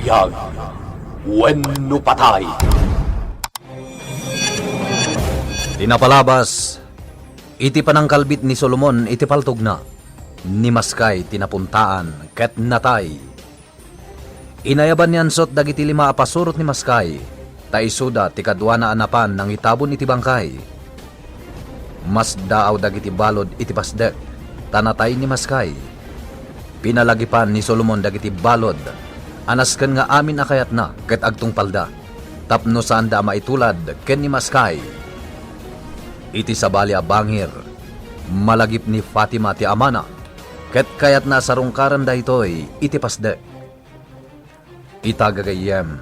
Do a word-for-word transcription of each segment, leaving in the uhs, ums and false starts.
Biag wenno patay. Ti napalabas, iti panangkalbit ni Solomon iti paltogna, ni Maskay ti napuntaan ket natay. Inayaban ni Ansot dagiti lima a pasurot ni Maskay, ta isuda ti kaduana a napan nangitabon iti bangkay. Masdaaw dagiti balud iti pasdek, ta natay ni Maskay. Pinalagipan ni Solomon dagiti balud a nasken nga amin a kayatna ket agtungpalda, tapno saanda a maitulad ken ni Maskay. Iti sabali a bangir, malagip ni Fatima ti amana, ket kayatna a sarungkaran daytoy iti pasdek. Ita gagayyem,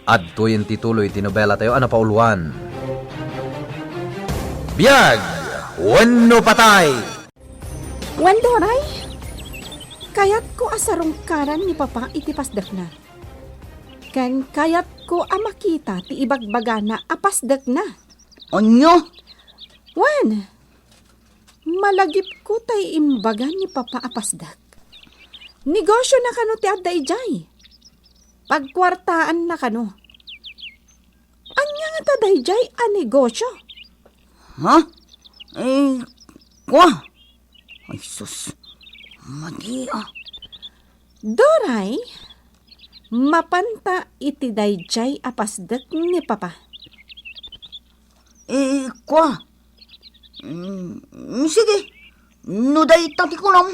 adtoyen ti tuloy ti nobela tayo a napauluan. Biag wenno patay! Wen, Doray, kayatko a sarungkaran ni Papa iti pasdekna. Ken kayatko a makita ti ibagbagana a pasdekna. Ania? Wen, malagipko tay imbaga ni Papa a pasdek. Negosiona kano ti adda idiay. Pagkuartaanna kano. Ania ngata daydiay a negosio? Ha? Eh, kua? Ay, sus. Madi, ah. Doray, mapanta iti daydiay a pasdek ni Papa. Eh, kua? Mm, sige. No dayta ti kunam.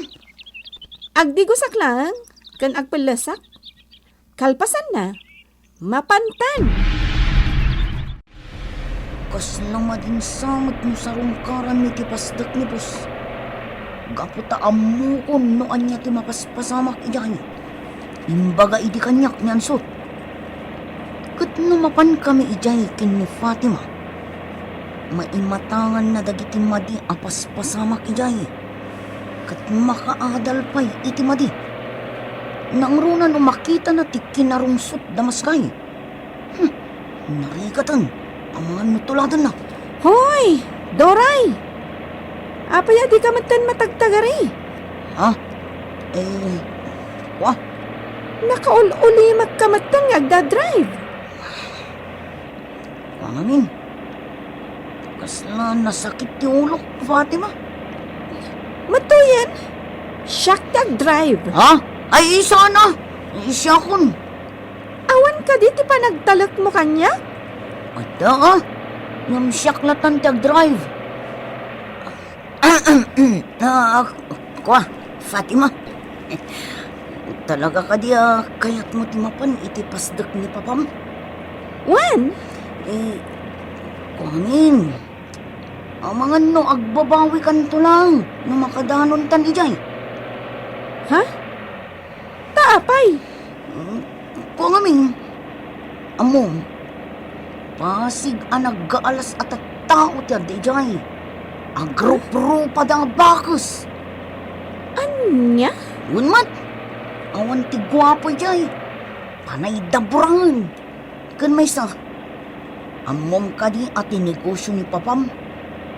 Agdigosak laeng ken agpellesak. Kalpasanna, mapantan. Kasla madinsa met no sarungkaranmi ti pasdek ni Boss. Gapu ta ammokon no ania ti mapaspasamak idiay. Imbaga idi kaniak ni Ansot. Ket no mapankami idiay ken ni Fatima, maimatanganna dagiti madi a paspasamak idiay, ket makaadal pay iti madi. Nangruna no makitana ti kinarungsot da Maskay. Hmm, narikatan, amangan no tuladanna. Hoy, Doray! Apay a dika metten matagtagari? Ha? Eh, kua? Nakaul-ulimek ka metten nga agdadrive. Kua ngamin. Kasla nasakit ti ulok, Fatima. Matuyen, siak ti agdrive. Ha? Ay, isana! Siakon. Awan kadi ti panagtalekmo kaniak? Adda, ah. Ngem siak latan ti agdrive. Ah, kua, Fatima. Talaga kadi a kayatmo ti mapan iti pasdek ni Papam? Wen? Eh, kua ngamin. Amangan no agbabawikanto lang no makadanontan idiay. Ha? Ta apay? Mm, kua ngamin, ammom, pasig a naggaalas a tattao ti adda idiay. Agruprupada a bakes. Ania? Wen met, awan ti guapo idiay. Panay da burangen. Ken maysa, ammom kadi a ti negosio ni Papam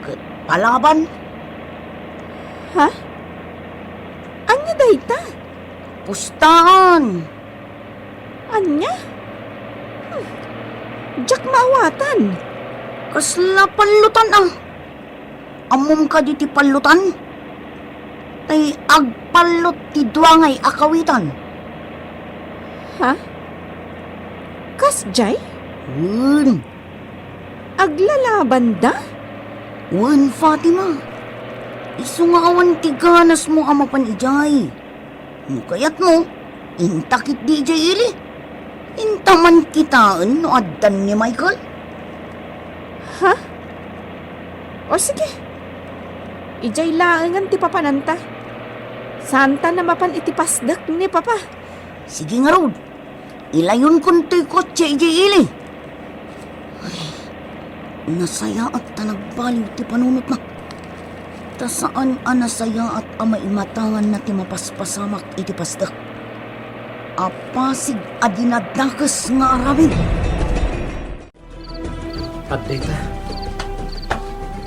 ket palaban? Ha? Ania dayta? Pustaan. Ania? Hmm. Diak maawatan. Kasla pallotan, ah. Ammom kadi ti pallotan? Tay agpallot ti dua nga ikawitan. Ha? Kasdiay? Wen. Aglalabanda? Wen, Fatima. Isu nga awan ti ganasmo a mapan idiay. No kayatmo, inta ketdi idiay ili. Inta man kitaen no addan ni Michael. Ha? O sige. Idiay laengen ti papananta. Saantan a mapan iti pasdek ni Papa. Sige ngarud. Ilayonkontoy kotse idiay ili. Ay, nasayaat ta nagbaliw ti panunotna. Ta saan a nasayaat a maimatanganna ti mapaspasamak iti pasdek. Apasig a dinadakes nga aramid. Adda ita.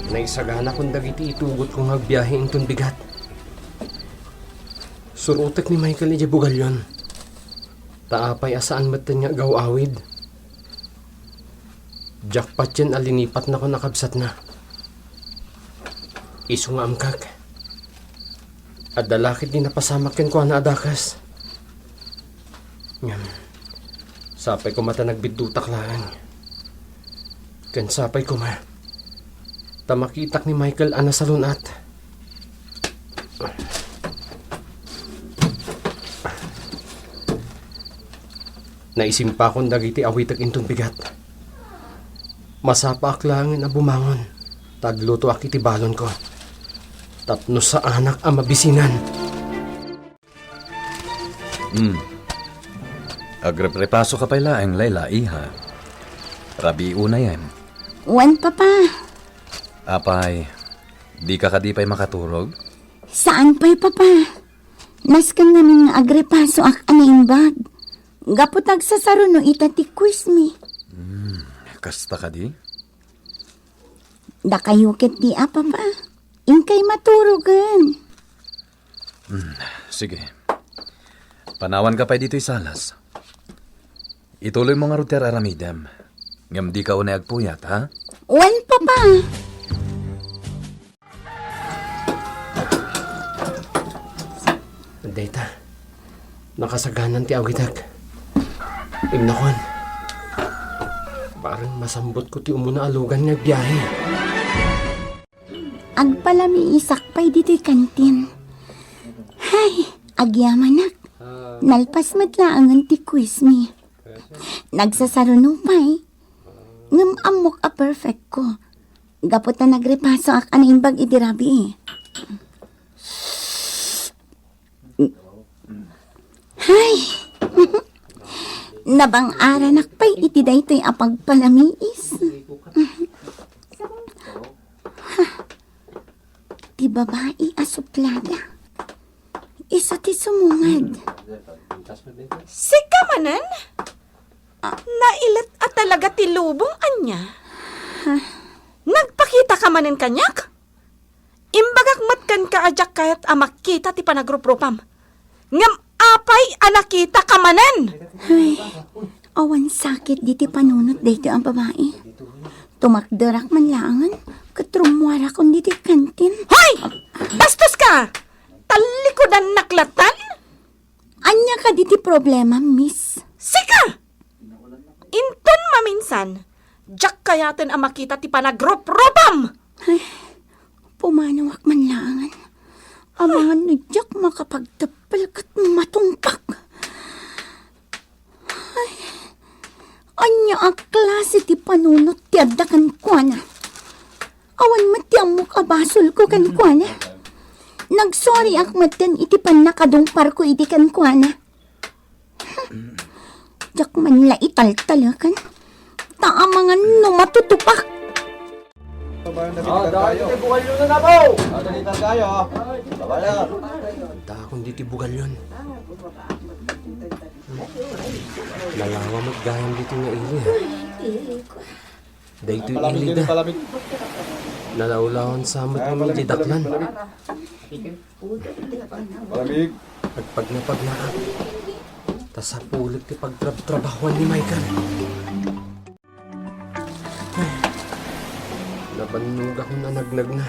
Naisaganakon dagiti itugotko nga agbiahe inton bigat. Surotek ni Michael idiay bugalyon. Ta apay a saan metten nga agaw-awid? Diak patien a linipatna kun a kabsatna. Isu nga amkak, adda la ket di napasamak kenkuana a dakes. Ngem, sapay koma ta nagbiddutak laeng. Ken sapay koma ta makitak ni Michael a nasalun-at. Naisimpakon dagiti awitek inton bigat. Masapaak laengen a bumangon ta aglutoak iti balonko tapno saanak a mabisinan. Hmm. Agreprepaso ka pay laeng, Layla, iha. Rabii unayen. Wen, Papa. Apay, dika kadi pay makaturog? Saan pay, Papa. Nasken ngamin nga agrepasoak a naimbag. Gapu ta agsasaruno ita ti quiz mi. Hmm, kasta kadi? Dakayo ket di a, Papa. Inkay maturogen. Hmm, sige. Panawanka pay ditoy salas. Ituloymo ngarud ti ar-aramidem. Ngem dika unay agpuyat, ha? Wen, Papa. Dayta, nakasaganan ti awitek. Imnakuan. Bareng masambotko ti umuna a lugan nga agbiahe. Agpalamiisak pay ditoy kantin. Hay, agyamanak. Nalpas met laengen ti quiz mi. Nagsasaruno pay. Ngem ammok a perfect ko. Gapu ta nagrepasoak a naimbag idi rabii. Hay! Nabang-aranak pay iti daytoy a pagpalamiis. Ti babai a suplada. Isu ti sumungad. Sika manen? Nailet a talaga ti lubong, ania? Nagpakita ka manen kaniak? Imbagak met kenka a diak kayat a makita ti panagruprupam. Ngem apay a nakita ka manen? Ay, awan sakit diti panunot daytoy a babai. Tumakderak man laengen, ket rummuarakon ditoy kantin. Hoy! Bastos ka! Tallikudannak latan? Ania kadi ti problema, miss? Sika! Inton maminsan, diak kayaten a makita ti panagruprupam! Ay, pumanawak man laengen. Amangan no diak makapagteppel ket matungpag. Ay, ania a klase ti panunot ti adda kenkuana? Awan met ti ammok a basolko kenkuana. Nagsoriak metten iti pannakadungparko idi kenkuana. Diak man la italtaleken, ta amangan no matutupak. Ah, daan iti bugalyon na po! Ah, dali tayo, ah. Dakon diti bugalyon. Nalawa met gayam ditoy nga ili, ha? Daytoy ili da. Nalawlawan sa met ngamin diay daklan. Palamig. Agpagnapagnaak. Ta sapulek ti pagtrabtrabahuan ni Michael. Ay, nabannogakon a nagnagna.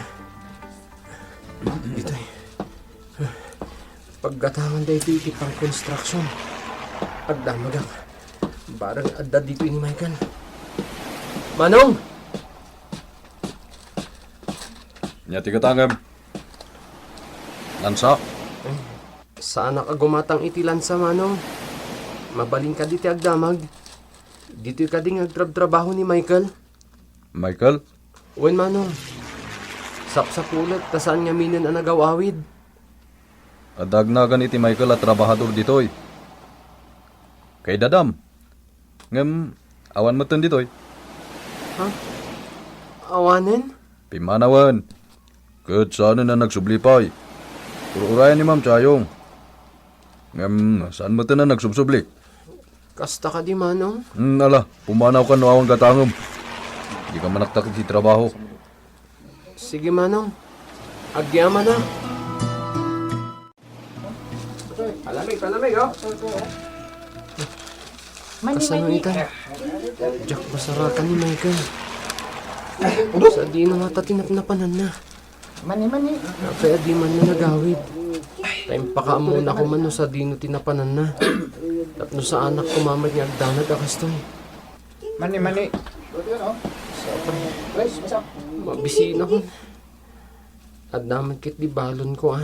Ditoy. Paggatangan daytoy iti pangkonstruksyon. Agdamagak. Bareng adda ditoy ni Michael. Manong! Ania ti gatangem? Lansa? Eh, saanak a gumatang iti lansa, Manong. Mabalin kadi ti agdamag? Ditoy kadi nga agtrabtrabaho ni Michael? Michael? Wen, Manong. Sapsapulek ta saan ngaminen a nagaw-awid. Adda agnagan iti Michael a trabahador ditoy. Kay dadam. Ngem awan metten ditoy. Ha? Awanen? Pimmanawen. Ket saanen a nagsubli pay. Ur-urayan ni Ma'am Chayong. Ngem saan metten a nagsubsubli. Kasta kadi, Manong? Hmm, ala, pumanawka no awan gatangem. Dika manaktak iti trabaho. Sige, Manong. Agyamanak. Palamig, palamig, oh. Kasano ita? Diak masarakan ni Michael. Sadino ngata ti napnapananna? Mani, mani. Apay a di man na nagawid? Ta impakaammonak man no sadino ti napananna. Tapno saanak koma met nga agdanag a kastoy. Mani, mani. Mabisinak. Adda met ket di balonko, a.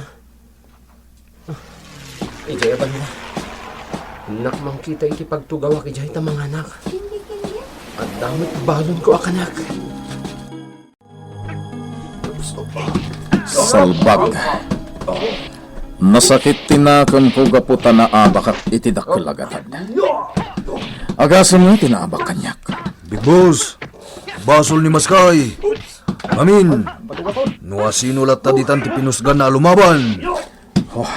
Idiay a banwa. Innak mangkita iti pagtugawak idiay ta manganak. Adda met balonko a kanak. Salbag. Nasakit ti nakemko gapu ta naabakak iti dakkel a gatad. Agasem nga ti naabak kaniak. Big Boss, basol ni Maskay. Amin. No asino latta ditan ti pinusganna a lumaban? Oh.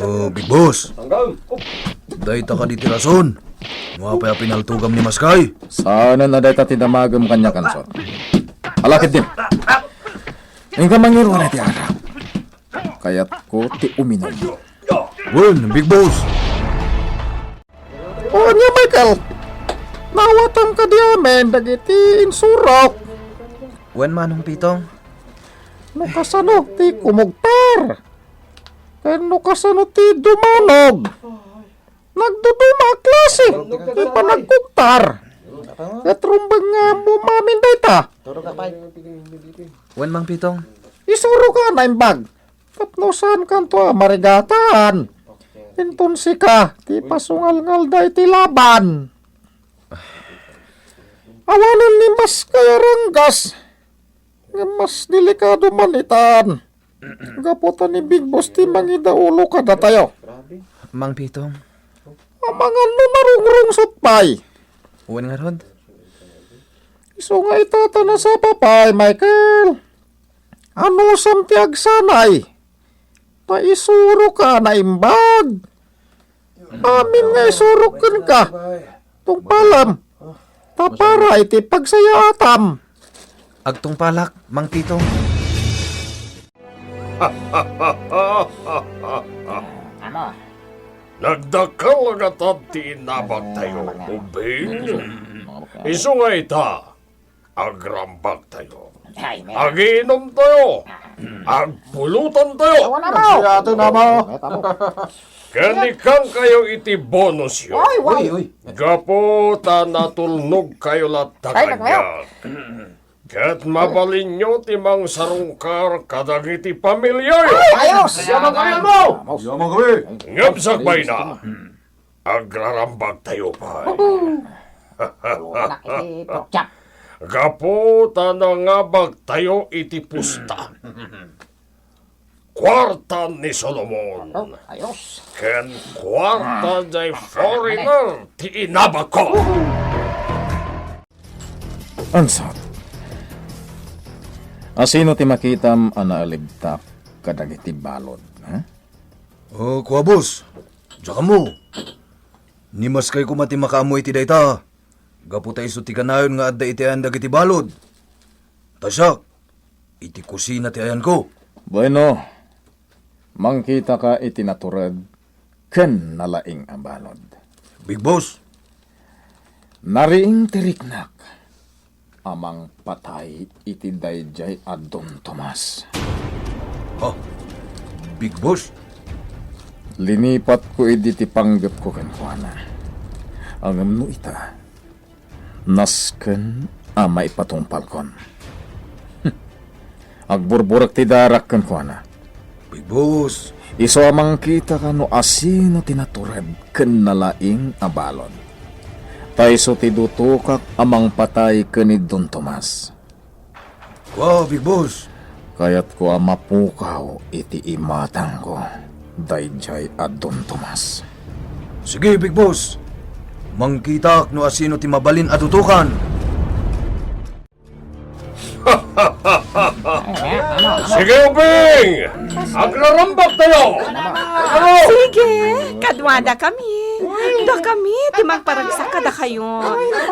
Oh, Big Boss. Dayta kadi ti rason no apay a pinaltugam ni Maskay? Saanen a dayta ti damagem kaniak, Ansot. Ala ketdin. Inka mangiruar iti arak. Kayatko ti uminom. Wen, Big Boss. O ania, Michael? Naawatan kadi amin dagiti insurok? Wen, Manong Pitong. No kasano ti kumugtar? Ken no kasano ti dumanog? Nagduduma a klase ti panagkugtar. Ket rumbeng nga ammom amin dayta. Wen, Mang Pitong. Isuroka a naimbag. Tapno saankanto a marigatan. Inton sika ti pasungalngalda iti laban. Awanen ni Maskay a ranggas. Ngem mas delikado man itan. Gapu ta ni Big Boss ti mangidaulo kadatayo. Mang Pitong. Amangan no narungrungsot pay. Wen ngarud? Isu nga ita ta nasapa pay, Michael. Anusam ti agsanay? Ta isuroka a naimbag. Amin nga isurok kenka. Tungpalam. Ta para iti pagsayaatam. Agtungpalak, Mang Pitong. Amo. Nagdakkel a gatad ti inabaktayo, Ubing. Isu nga ita, agrambaktayo. Ay, ne. Agiinomtayo. Agpulutantayo. Awan amo. Ken ikkankayo iti bonusyo. Ay, wow. Uy, uy. Gapu ta natulnogkayo latta kaniak. Ket mabalinyo ti mangsarungkar kadagiti pamilyayo. Ayos! Yaman kami, Elmo! Yaman kami! Ngem sakbayna, agrarambagtayo pay. Anak iti pork chop. Gapu ta nangabaktayo iti pusta. Kuarta ni Solomon. Oh, ayos. Ken kuarta jay foreigner ti inabakko. Ansot, asino ti makitam a naalibtak kadagiti balod, ha? Oh, kua, boss. Diak ammo. Ni Maskay koma ti makaammo iti dayta. Gapu ta isu ti kanayon nga adda iti ayan dagiti balod. Ta siak, iti kusina ti ayanko. Bueno, mangkitaka iti natured ken nalaing a balod. Big Boss. Nariing ti riknak a mangpatay iti daydiay a Don Tomas. Ha? Big Boss? Linipatko idi ti panggepko kenkuana. Ngem no ita, nasken a maipatungpalkon. Agburburek ti darak kenkuana. Big Boss. Isu a mangkitaka no asino ti natured ken nalaing a balod. Ta isu ti dutokak a mangpatay ken ni Don Tomas. Wow, Big Boss. Kayatko a mapukaw iti imatangko daydiay a Don Tomas. Sige, Big Boss. Mangkitak no asino ti mabalin a dutokan. Sige, Ubing! Agrarambak tayo! Ano? Sige, kaduada kami. Dakami ti mangparagsak kadakayo.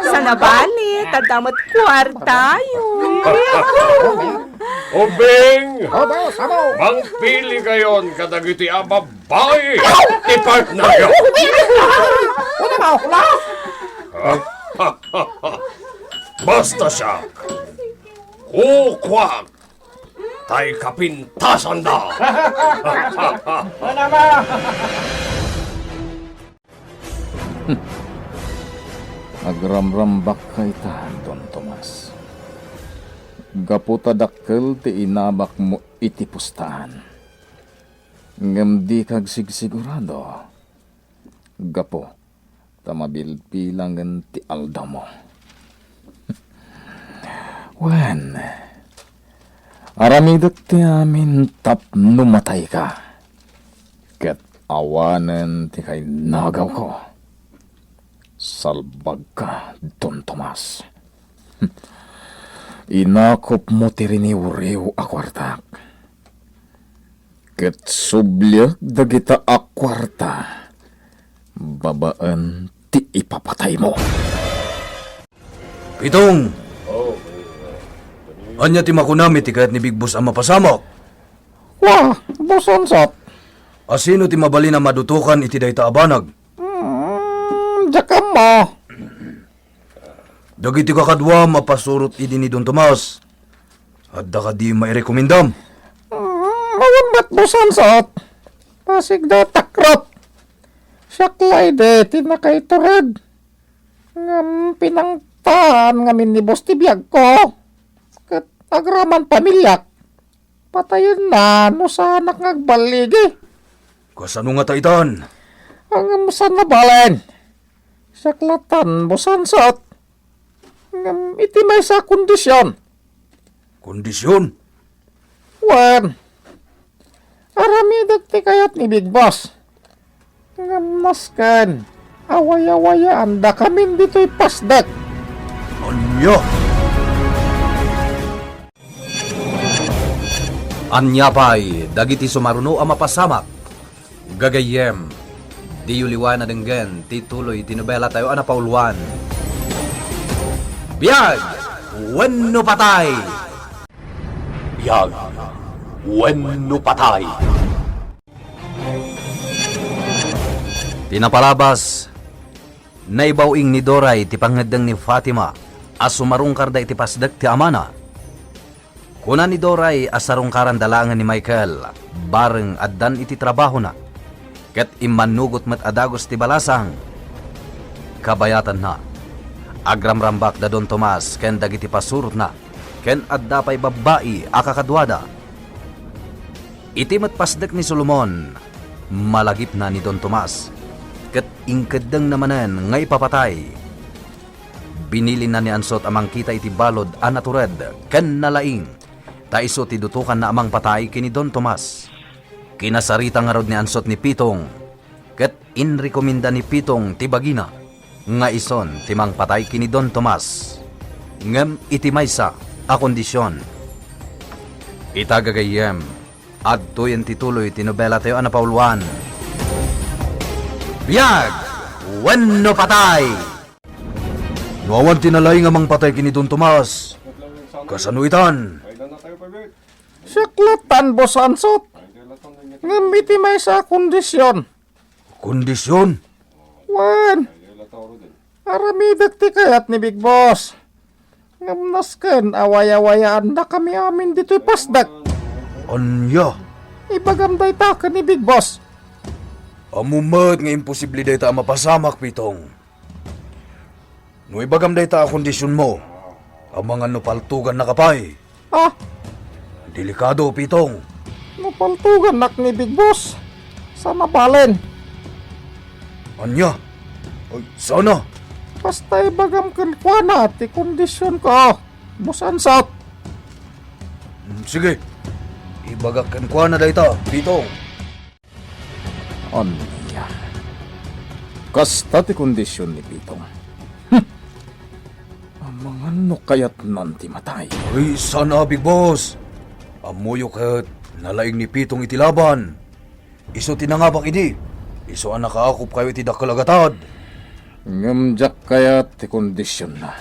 Sana bali, tadda met kuartayo. Ubing! Opo, amo! Mangpilikayon kadagiti a babbai ti partneryo. Ano ba? Basta siak, kukuak tay kapintasanda. Ano ba? Agramrambak ka ita, Don Tomas. Gapu ta dakkel ti inabakmo iti pustaan. Ngem dika agsigsigurado. Gapu ta mabilbilangen ti aldawmo. Wen, aramidek ti amin tapno matayka. Ket awanen ti kainagawko. Salbagka, Don Tomas. Inakupmo ti riniwriw a kuartak. Ket subliek dagita a kuarta babaen ti ipapataymo. Pitong! Ania ti makunam iti kayat ni Big Boss a mapasamak? Wa, Boss Ansat. A sino ti mabalin a madutokan iti dayta a banag? Hmm, diak ammo. Dagiti kakaduam a pasurot idi ni Don Tomas, adda kadi mairekomendam? Hmm, awan met, Boss Ansat. Pasig da takrot. Siak la idi ti nakaitured. Ngem pinangtan ngamin ni Boss ti biagko. Ket agraman pamiliak. Patayenna no saanak nga agballigi. Kasano ngata itan? Ngem saan a balen. Siak latan, Boss Ansat. Ngem iti maysa a kondision. Kondision? Wen, aramidek ti kayat ni Big Boss. Ngem nasken, away-awayaandakamin ditoy pasdek. Ania? Ania pay dagiti sumaruno a mapasamak? Gagayyem, diyo liwan a denggen ti tuloy ti nobelatayo a napauluan, Biag wenno Patay! Biag wenno Patay! Ti napalabas, naibaw-ing ni Doray ti pangngeddeng ni Fatima a sumarungkarda iti pasdek ti amana. Kuna ni Doray a sarungkaranda laengen ni Michael, bareng addan iti trabahona, ket immannugot met a dagus ti balasang. Kabayatanna, agramrambak da Don Tomas ken dagiti pasurotna, ken adda pay babbai a kakaduada. Iti met pasdek ni Solomon, malagipna ni Don Tomas, ket inkeddengna manen nga ipapatay. Binilinna ni Ansot a mangkita iti balud a natured ken nalaing, ta isu ti dutokanna a mangpatay ken ni Don Tomas. Kinasarita ngarud ni Ansot ni Pitong, ket inrekomenda ni Pitong ti bagina nga isun ti mangpatay ken ni Don Tomas, ngem iti maysa a kondision. Ita gagayyem, adtoyen ti tuloy ti nobelatayo a napauluan, Biag wenno Patay! No awan ti nalaing a mangpatay ken ni Don Tomas, kasano itan? Siak latan, Boss Ansot. Ngem iti maysa a kondision. Kondision? Wen, aramidek ti kayat ni Big Boss. Ngem nasken, away-awayaandakami amin ditoy pasdek. Ania? Ibagam dayta ken ni Big Boss. Ammom met nga imposible dayta a mapasamak, Pitong. No ibagam dayta a kondisionmo, amangan no paltogannaka pay. Ah? Delikado, Pitong. No paltogannak ni Big Boss, saan a balen. Ania? Ay, saan a? Basta ibagam kenkuana ti kondisionko, Boss Ansot. Mm, sige. Ibagak kenkuana dayta, Pitong. Ania? Kasta ti kondision ni Pitong. Hmm. Amangan no kayatnan ti matay. Ay, saan a, Big Boss. Ammoyo ket nalaing ni Pitong iti laban. Isu ti nangabak idi. Isu a nakaakupkayo iti dakkel a gatad. Ngem diak kayat ti kondisionna.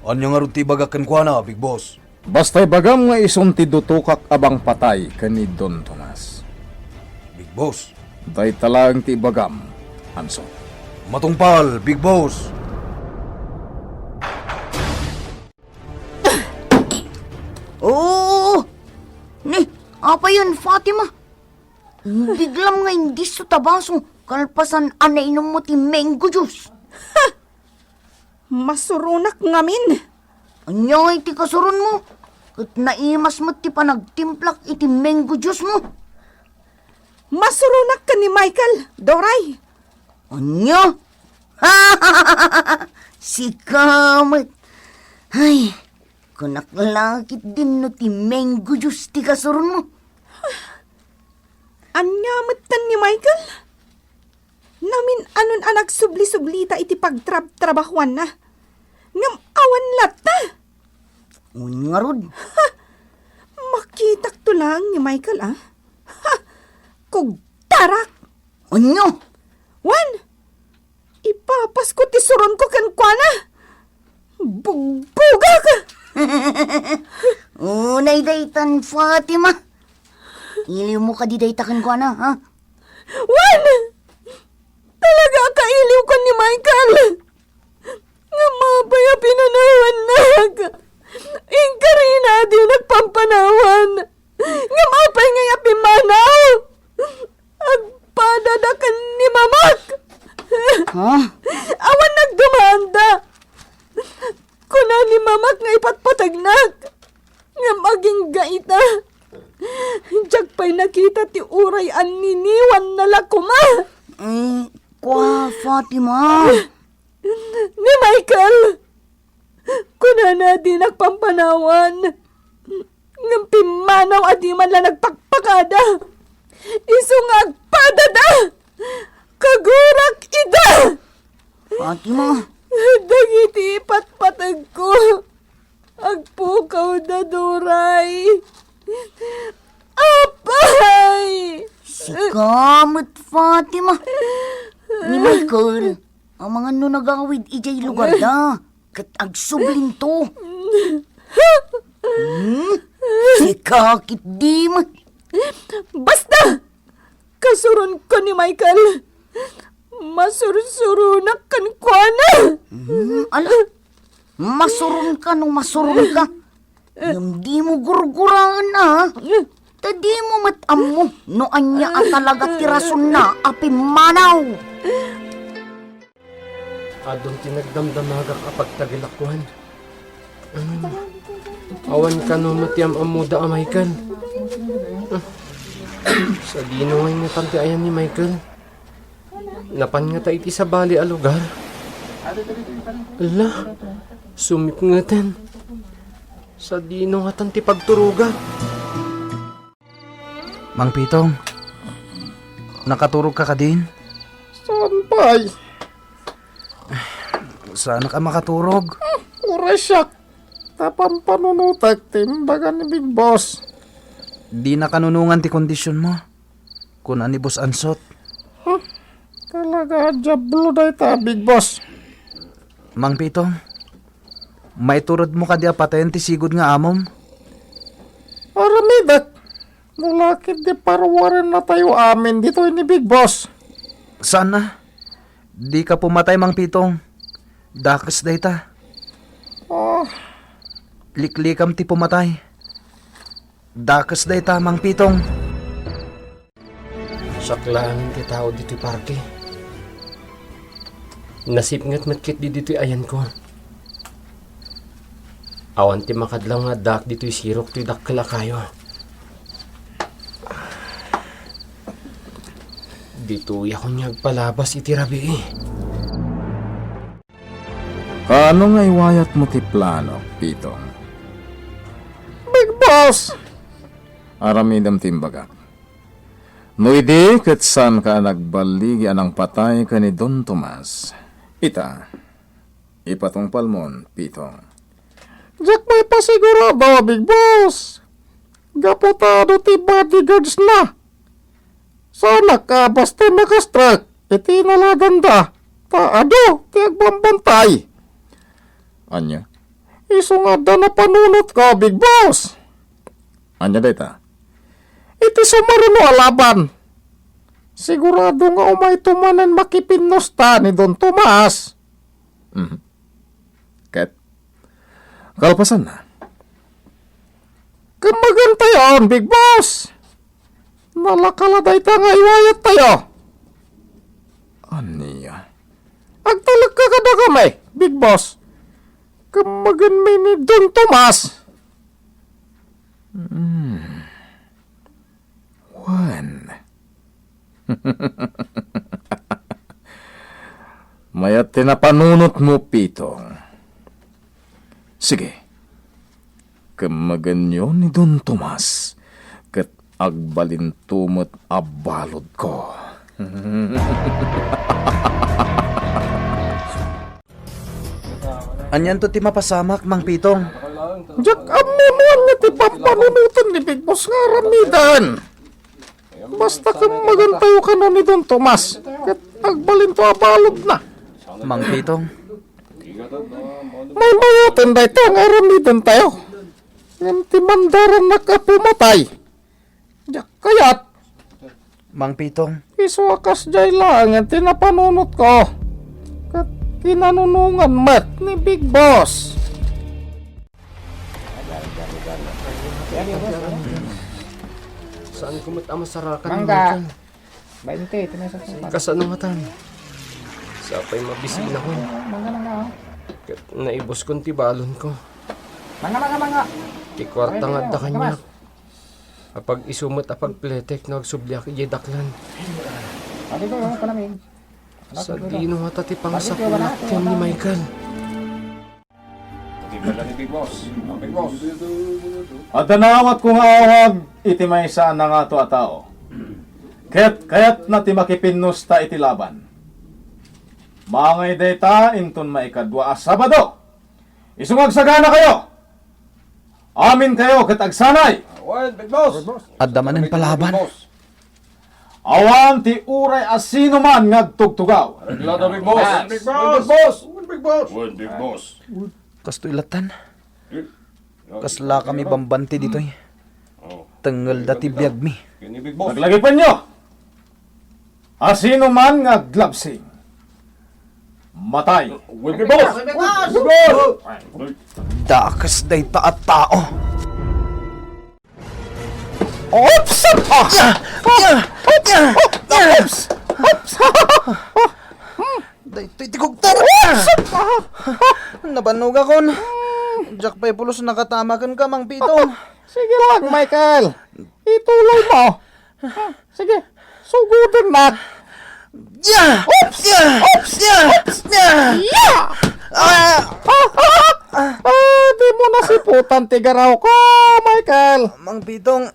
Ania ngarud ti ibagak kenkuana, Big Boss? Basta ibagam nga isun ti dutokak a bangpatay ken ni Don Tomas. Big Boss. Dayta laeng ti ibagam, Anso. Matungpal, Big Boss. Oo! Ni, apayon, Fatima? Biglam nga indisso ta baso, kalpasan a nainummo ti mango juice. Masuronak ngamin. Ania ngay ti kasuronmo? Ket naimas met ti panagtimplak iti mango juice mo. Masuronak ken ni Michael, Doray. Ania? Sika met. Ay, kunak la ketdin no ti mango juice ti kasuronmo. Ania metten ni Michael? Namin-anon a nagsubli-sublita iti pagtrabtrabahuanna. Ngem awan latta. Wen ngarud. Ha! Makitakto laeng ni Michael, a. Ha! Kugtarak! Ania? Wen! Ipapasko ti suronko kenkuana. Bugbugak! Unay daytan, Fatima. Iliwmo kadi dayta kenkuana, ha? Wen! Talaga a kailiwko ni Michael. Ngem apay a pinanawannak? Inkarina a dinak pampanawan. Ngem apay ngay a pimmanaw? Agpadada ken ni Mamak. Ha? Awan nagdumanda. Kuna ni Mamak nga ipatpategnak. Ngem agingga ita. Diak pay nakita ti uray anniniwanna la koma. Mm, kua, Fatima. Ni Michael, kunana a dinak pampanawan. Ngem pimmanaw a di man la nagpakpakada. Isu nga agpadada. Kagurak ida. Fatima. Dagiti ipatpategko. Agpukawda, Doray. Apay! Sika met, Fatima. Ni Michael, amangan no nagawid idiay lugarda, ket agsublinto. Hmm? Sika ketdi met. Basta! Kasuronko ni Michael. Masursuronak kenkuana. Hmm, ala. Masuronka no masuronka. Ngem dimo gurguraen, a. Ta dimo met ammo no ania a talaga ti rasonna a pimmanaw. Adun ti nagdamdamagak a pagtagilakwan. Hmm. Awan kano met ti am-ammoda a Michael. Sadino ngay ngatan ti ayan ni Michael? Napan ngata iti sabali a lugar? Ala, sumipngeten. Sadino ngatan ti pagturogak? Mang Pitong, nakaturogka kadin? Saan pay? Saanak a makaturog. Hmm, uray siak. Ta pampanunotek ti imbaga ni Big Boss. Dina kanunongan ti kondisionmo, kuna ni Boss Ansot. Huh? Talaga a diablo dayta, Big Boss. Mang Pitong, maituredmo kadi a patayen ti sigud nga amom? Aramidek. No la ketdi paruarennatayo amin ditoy ni Big Boss. Saan a? Dika pumatay, Mang Pitong. Dakes dayta. Ah. Liklikam ti pumatay. Dakes dayta, Mang Pitong. Saklaangen ti tao ditoy parke. Nasipnget met ketdi ditoy ayanko. Awan ti makadlaw nga addaak ditoy sirok toy dakkel a kayo. Ditoyak unay agpalabas iti rabii. Kaano nga iwayatmo ti plano, Pitong? Big Boss! Aramidem ti imbagak. No idi ket saanka a nagballigi a nangpatay ken ni Don Tomas, ita, ipatungpalmon, Pitong. Diak maipasigurado, Big Boss. Gapu ta adu ti bodyguards na. Saanak a basta makastrek iti naladanda, ta adu ti agbambantay. Ania? Isu nga adda napanunotko, Big Boss. Ania dayta? Iti sumaruno a laban. Sigurado nga umayto manen makipinnusta ni Don Tomas. Mhm. Ket kalpasanna, kemmegentayon, Big Boss. Nalaka la dayta nga iwayattayo. Ania? Agtalekka kadakami, Big Boss. Kemmegenmi ni Don Tomas. Hmm. Wen. Mayat ti napanunotmo, Pitong. Sige. Kemmegenyo ni Don Tomas, ket agbalinto met a baludko. Anianto ti mapasamak, Mang Pitong? Diak ammo no ania ti pampanunoten ni Big Boss nga aramiden. Basta kemmegentayo kano ni Don Tomas, ket agbalinto a baludna. Mang Pitong. Maymayaten dayta nga aramidentayo. Ngem ti mandarannak a pumatay, diak kayat. Mang Pitong. Isu a kasdiay laengen ti napanunotko. Ket kinanunongan met ni Big Boss. Saan ko met a masarakan, Mangga. Michael? Bainte, iti may sasakit. Kasano ngatan? Sapay mabisinakon. Mangga, mangga, oh. Ket naibuskon ti balonko. Mangga, mangga, mangga. Ti kuarta nga adda kaniak. Apag-isu met a pagpletek no agsubliak idiay daklan. Adi ko, oh, palamig. Sadino ngata ti pangasapulan ken ni Michael? Adda naawatko nga awag iti maysa a nangato a tao. Ket kayatna ti makipinnusta iti laban. Mangay dayta inton maikadua a Sabado. Isu nga agsaganakayo. Aminkayo ket agsanay. Wen, Big Boss. Adda manen palaban. Awan ti uray a sino man nga agtugtugaw. Reglado, Big Boss. Big Boss. Big Boss. Wen, Big Boss. Kastoy lattan. Kaslakami bambanti ditoy. Oh. Tengngelda ti biagmi. Kini Big Boss. Paglagipenyo. A sino man nga aglabsing, matay. Wen, Big Boss. Big Boss. Dakes dayta a tao. Oops! Ah! Ah! Ah! Oops! Oops! Daytoy ti kugtana. Oops! Ah! Nabanogakon. Diak pay pulos nakatama kenka, Mang Pitong. Sige lang, Michael. Ituloy mo. Ah, sige. Sugodennak. Ya! Oops! Ya! Oops! Ya! Oops! Ya! Ya! Ah! Ah! Ah! Ah, di mo nasiputan ti garaw ko, Michael. Mang Pitong.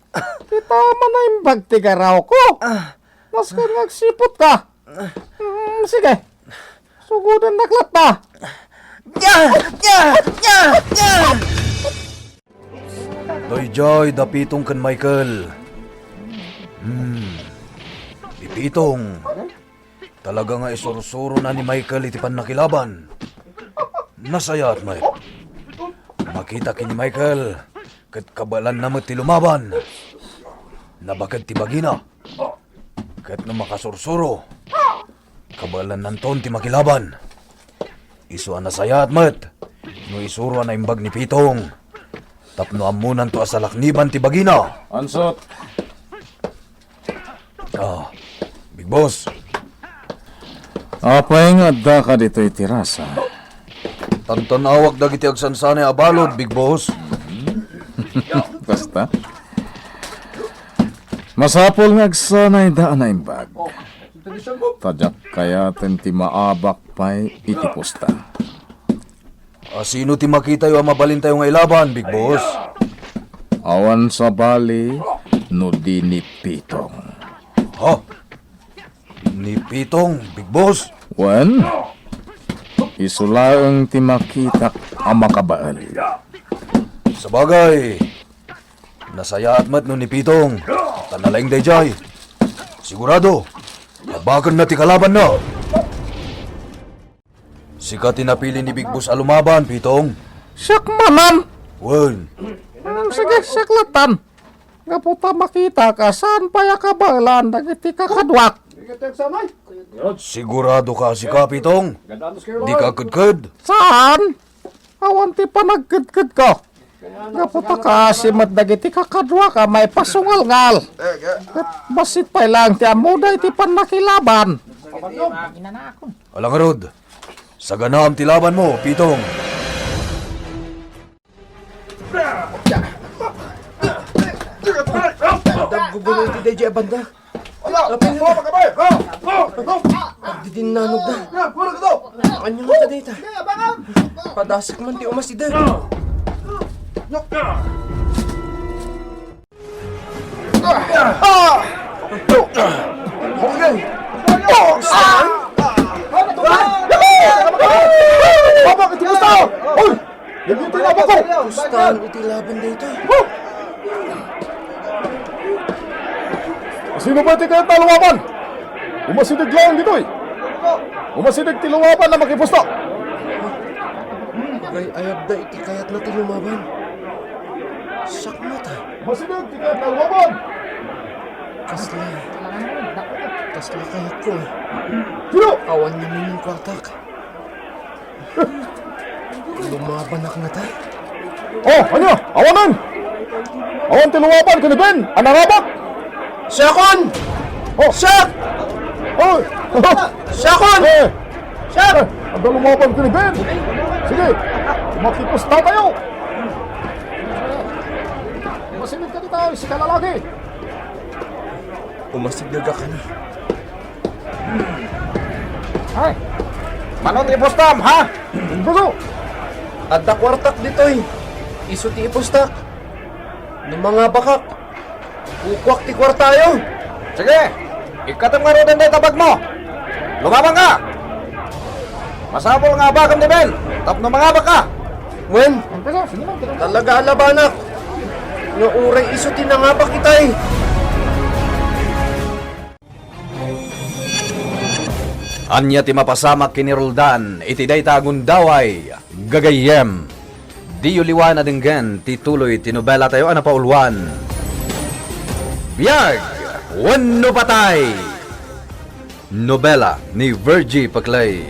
Kita man naimbag ti garaw ko. Ah. Nasken nga agsiput ka. Mm, sige. Sugodennak latta. Ya! Ya! Ya! Ya! Daydiay da Pitong ken Michael. Hmm. Ni Pitong. Talaga nga isursurona ni Michael iti pannakilaban. Nasayaat met. Makita ken ni Michael ket kabaelanna met ti lumaban. Nabaked ti bagina. Ket no makasursuro, kabaelannanton ti makilaban. Isu a nasayaat met no isuro a naimbag ni Pitong tapno ammonanto a salakniban ti bagina. Ansot. Ah, Big Boss. Apay nga addaka ditoy terasa? Tantan-awak dagiti agsansanay a balud, Big Boss. Basta. Masapul nga agsanayda a naimbag. Ta diak kayaten ti maabak pay iti pusta. A sino ti makitayo a mabalintayo nga ilaban, Big Boss? Awan sabali no di ni Pitong. Ha? Ni Pitong, Big Boss? Wen, isu laeng ti makitak a makabael. Sabagay, nasayaat met no ni Pitong. Ta nalaing daydiay. Sigurado, abakenna ti kalabanna. Sika ti napili ni Big Boss a lumaban, Pitong. Siak manen. Wen. Hmm, sige, siak latan. Gapu ta makitak a saan pay a kabaelan dagiti kakaduak. Sigurado ka, sika, Pitong? Di ka kedked? Saan? Awan ti panagkedkedko. Gapu ta kaasi met dagiti kakaduak a maipasungalngal. Ket bassit pay laeng ti ammoda iti pannakilaban. Ala ngarud, saganaam ti labanmo, Pitong. Daggugulo iti daydiay a banda. Apil na. Agdidinnanogda. Ania nga kadayta? Padasek man ti umasideg. Saan? Papa, iti gusto! Hoy! Dagiti nabako! Pustan iti laban daytoy. Sino ba ti kayat a lumaban? Umasideg laeng ditoy. Umasideg ti lumaban a makipusta. Agay-ayabda iti kayatna ti lumaban. Siak met a. Umasideg ti kayat a lumaban. Kasla. Kasla kayatko. Sino? Awan ngamin kuartak. Lumabanak ngata. Oh, ania? Awanen! Awan ti lumaban ken ni Ben a nangabak! Siakon! Oh! Siak! Oh! Siakon! Eh! Siak! Eh, adda lumaban ken ni Ben! Sige! Makipustatayo! Masimid ka dita, sika lalaki! Umasideg a kana. Ay! Mano ti ipustam, ha? Imbuso! Adda kuartak ditoy. Isu ti ipustak. No mangabakak, kukuak ti kuartayo. Sige, ikkatem ngaruden dayta bagmo. Lumaban ka! Masapul nga abakem ni Ben tapno mangabak ka. Wen, talaga a labanak. Nga uray isu ti nangabak itay. Ania ti mapasamak ken ni Roldan iti dayta a gundaway, gagayyem? Diyo liwan a denggen ti tuloy ti nobelatayo a napauluan, Biag wenno Patay! Nobela ni Virgie Peclay.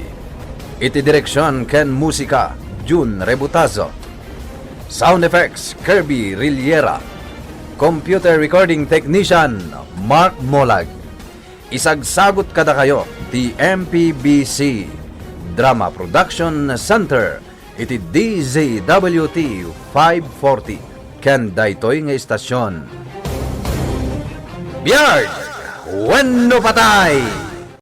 Iti direksion ken musika, Jun Rebutazo. Sound effects, Kirby Riliera. Computer recording technician, Mark Molag. Isagsagut kadakayo ti M P B C Drama Production Center iti D Z W T five forty ken daytoy nga istasion. Biag wenno patay!